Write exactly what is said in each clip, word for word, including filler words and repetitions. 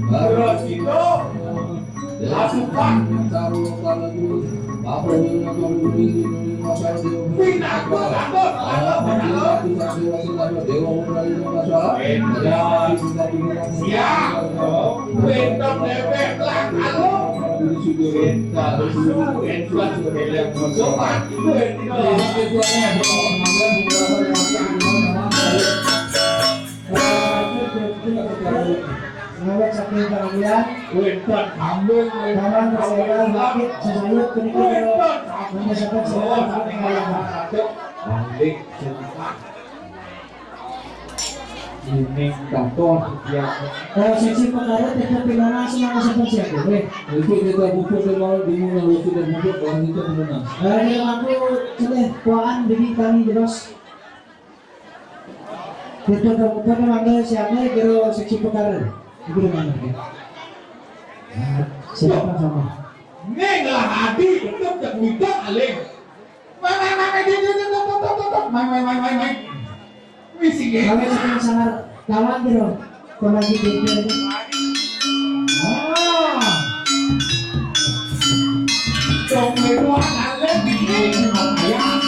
Terus itu, asupan. Pinakut, takut, takut, takut. Siap. Bentar dewek lah, kalau. Bentar, bentar, bentar. Ngawet saking kalian, Wénten kambing, wénten paman, kambing, saya, sakit, sesayut, kenikir, wénten. Hanya sampai saya, oh, sampai saya. Kambing, ini kantor, ya. Eh, sesi perkara tidak pimpinan, semua seperti apa, weh? Itu kita buka, kita mau di mana, kita buka, kalau kita pimpinan. Eh, dia mampu, sudah, kuaan, bikin kami jelas. Kita temukan mangga siapa kira seksi perkara. Itu mana, ya? Nah, siapa sama? Ning lah adi tetep tak minta alih. Mai, mai, mai, mai, mai, mai, mai, mai, mai, mai, mai, mai, mai. Misi, ya. Kami sekarang sangat lawan, gitu. Kau lagi gitu. Ah. Dong, itu anak lagi. Ayah.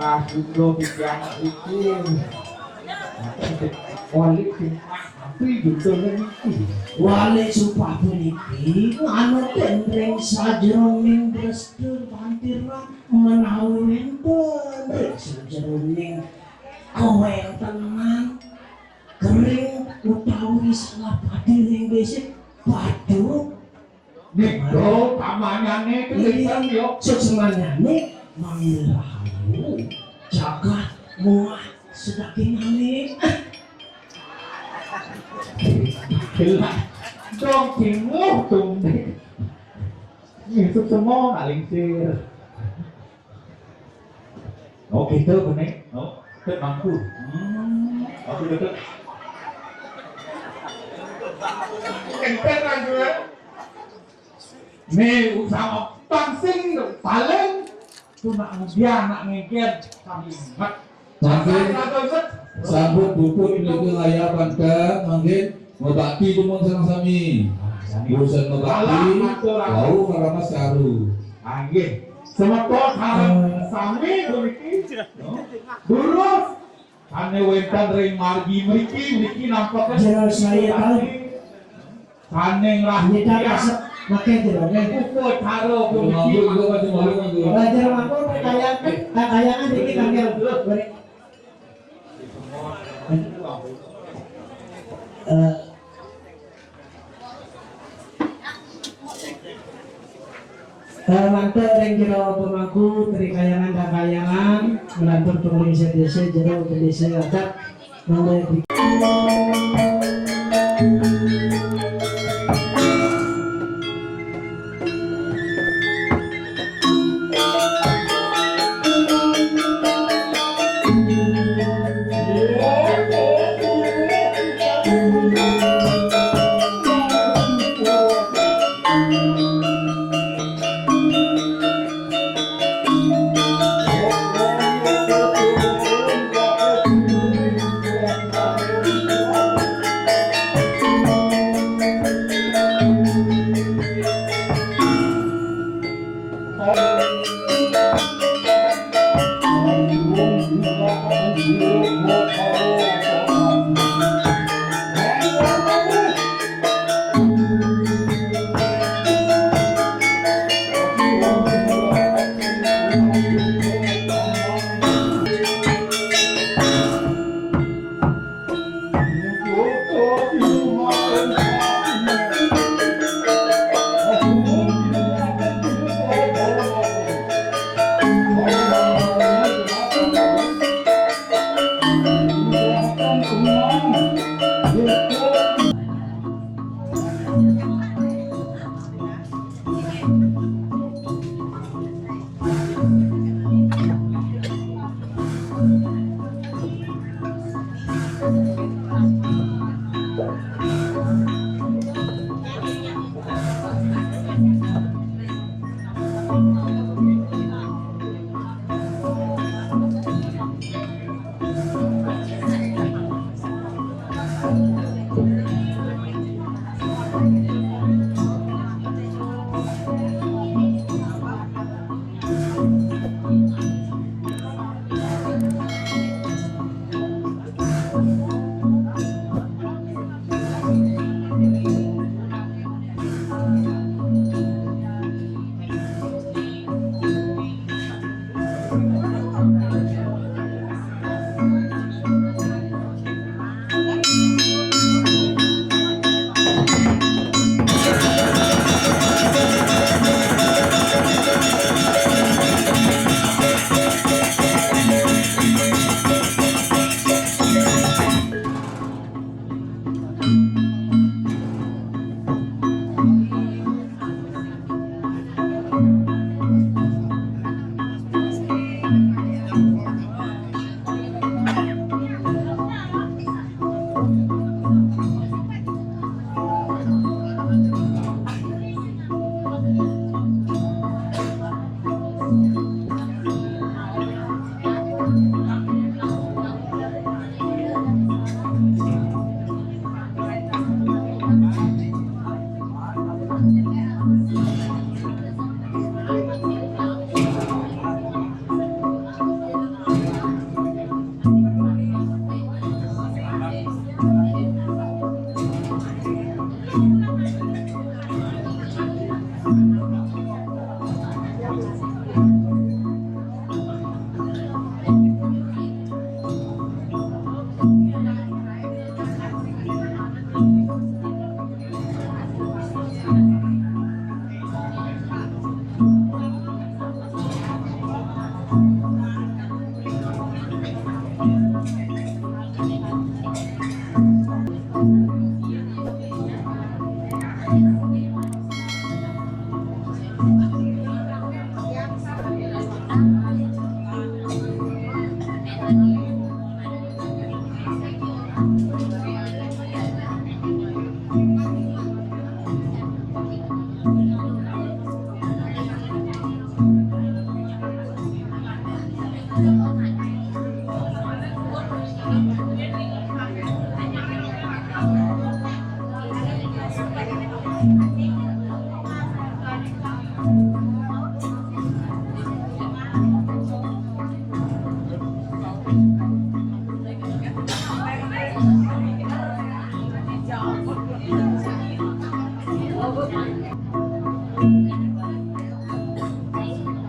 Nah, kula pikiran iki. Wali sing tapi betul iki. Wali sumpah puniki manut ring sajroning drestur pantiran menawi wénten ring sajroning kawéntenan kering utawi salah pati ring besik, badhe Niku pamanane kelingan yo. Sesemanyane manggil rahayu jagat muah sedagingane. Gila. Dong kimuh tumbe. Itu semua paling sir. Oh, gitu, bener. Oh, itu mampu. Hmm. Aku gitu. Enten lagi, ya. Nih, usaha Pancing paling cuma dia anak ngengker kami ingat. Mangkin sampun puput niki ngayah pangkat, mangkin mabakti dumun sareng sami. Bosen mabakti, wau ngeramas karu. Nggih. Semeton sareng sami puniki durus sané wénten ring margi mriki, mriki nampek Jero Selayaton. Sané ngrah Nita kasep maké jero, nggih. Upacara puniki. Malu juga, malu juga. Belajar mampu pertanyaan, pertanyaan dikit kami. Eh, eh, mantuk ring jero pemangku Tri Kahyangan Dakayangan, melantur pengling sedesa jero bendesa adat.